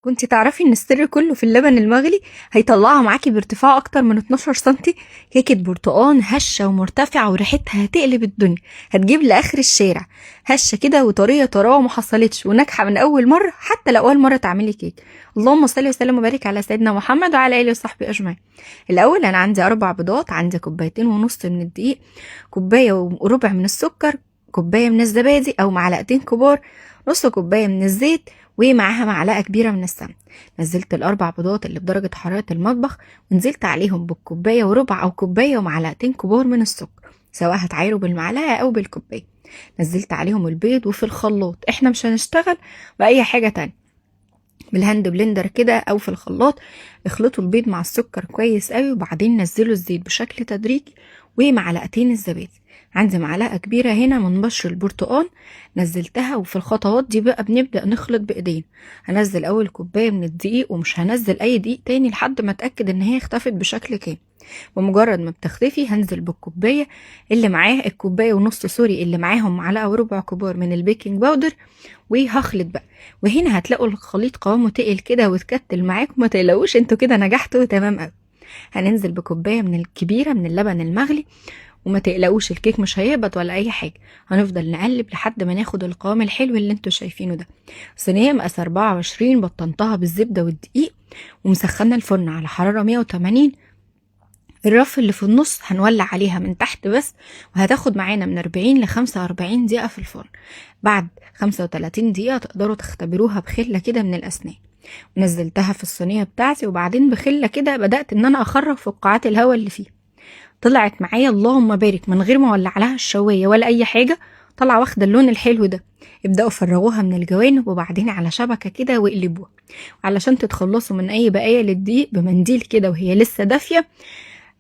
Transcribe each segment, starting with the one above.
كنتِ تعرفي إن السر كله في اللبن المغلي؟ هيطلعها معاكِ بارتفاع أكتر من 12 سنتي. كيكة برتقان هشة ومرتفعة وريحتها هتقلب الدنيا، هتجيب لآخر الشارع، هشة كده وطرية طراوة ما حصلتش وناجحة من أول مرة، حتى لو أول مرة تعملي كيك. اللهم صل وسلم وبارك على سيدنا محمد وعلى آله وصحبه أجمعين. الأول أنا عندي 4 بيضات، عندي 2.5 كوباية من الدقيق، 1.25 كوباية من السكر، كوباية من الزبادي أو معلقتين كبار، نص كوباية من الزيت، ومعاها معلقة كبيرة من السمن. نزلت ال4 بيضات اللي بدرجة حرارة المطبخ، ونزلت عليهم بالكوباية وربع أو كوباية ومعلقتين كبار من السكر، سواء هتعايروا بالمعلقة أو بالكوباية. نزلت عليهم البيض وفي الخلاط، احنا مش هنشتغل بأي حاجة تانية، بال hand blender كده أو في الخلاط. اخلطوا البيض مع السكر كويس قوي، وبعدين نزلوا الزيت بشكل تدريجي ومعلقتين الزبادي. عندي معلقة كبيرة هنا من بشر البرتقال نزلتها. وفي الخطوات دي بقى بنبدأ نخلط بإيدينا. هنزل أول كوباية من الدقيق، ومش هنزل أي دقيق تاني لحد ما أتأكد إن هي اختفت بشكل كامل. بمجرد ما بتختفي هنزل بالكوباية اللي معاه، الكوباية ونص sorry اللي معاهم معلقة وربع كبار من ال baking powder، وهخلط بقى. وهنا هتلاقوا الخليط قوامه تقل كده وتكتل معاكم، ما تقلقوش انتوا كده نجحتوا تمام قوي. هننزل بكوباية من الكبيرة من اللبن المغلي، وما تقلقوش الكيك مش هيهبط ولا اي حاجة. هنفضل نقلب لحد ما ناخد القوام الحلو اللي انتوا شايفينه ده. صينية مقاس 24 بطنتها بالزبده والدقيق، ومسخنه الفرن على حرارة 180. الرف اللي في النص هنولع عليها من تحت بس، وهتاخد معانا من 40 ل 45 دقيقة في الفرن. بعد 35 دقيقة تقدروا تختبروها بخله كده من الاسنان. ونزلتها في الصينية بتاعتي، وبعدين بخله كده بدات ان انا اخرج فقاعات الهواء اللي فيها. طلعت معايا اللهم بارك من غير ما اولع لها الشوايه ولا اي حاجة، طالعه واخده اللون الحلو ده. ابداوا فرغوها من الجوانب، وبعدين على شبكة كده واقلبوها. وعلشان تتخلصوا من اي بقايا للدقيق بمنديل كده وهي لسه دافيه،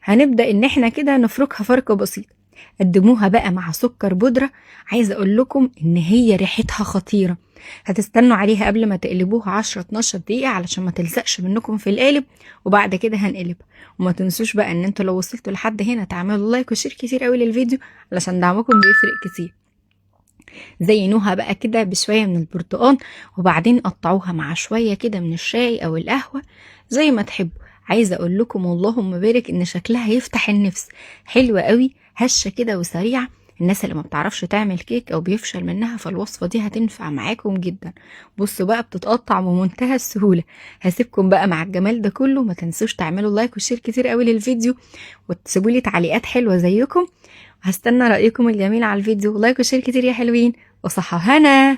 هنبدا ان احنا كده نفركها فركه بسيطة. قدموها بقى مع سكر بودره. عايزه اقول لكم ان هي ريحتها خطيرة، هتستنوا عليها قبل ما تقلبوها 10-12 دقيقة علشان ما تلزقش منكم في القالب، وبعد كده هنقلبها. وما تنسوش بقى ان انتوا لو وصلتوا لحد هنا تعملوا like و share كتير قوي للفيديو علشان دعمكم بيفرق كتير. زينوها بقى كده بشوية من البرتقال، وبعدين قطعوها مع شوية كده من الشاي او القهوة زي ما تحبوا. عايزه اقول لكم اللهم بارك ان شكلها يفتح النفس، حلوة قوي، هشه كده وسريعة. الناس اللي ما بتعرفش تعمل كيك او بيفشل منها فالوصفه دي هتنفع معاكم جدا. بصوا بقى بتتقطع بمنتهى السهولة. هسيبكم بقى مع الجمال ده كله. ما تنسوش تعملوا like و share كتير قوي للفيديو، وتسيبوا لي تعليقات حلوة زيكم. وهستنى رايكم الجميل على الفيديو. like و share كتير يا حلوين، وصحة هنا.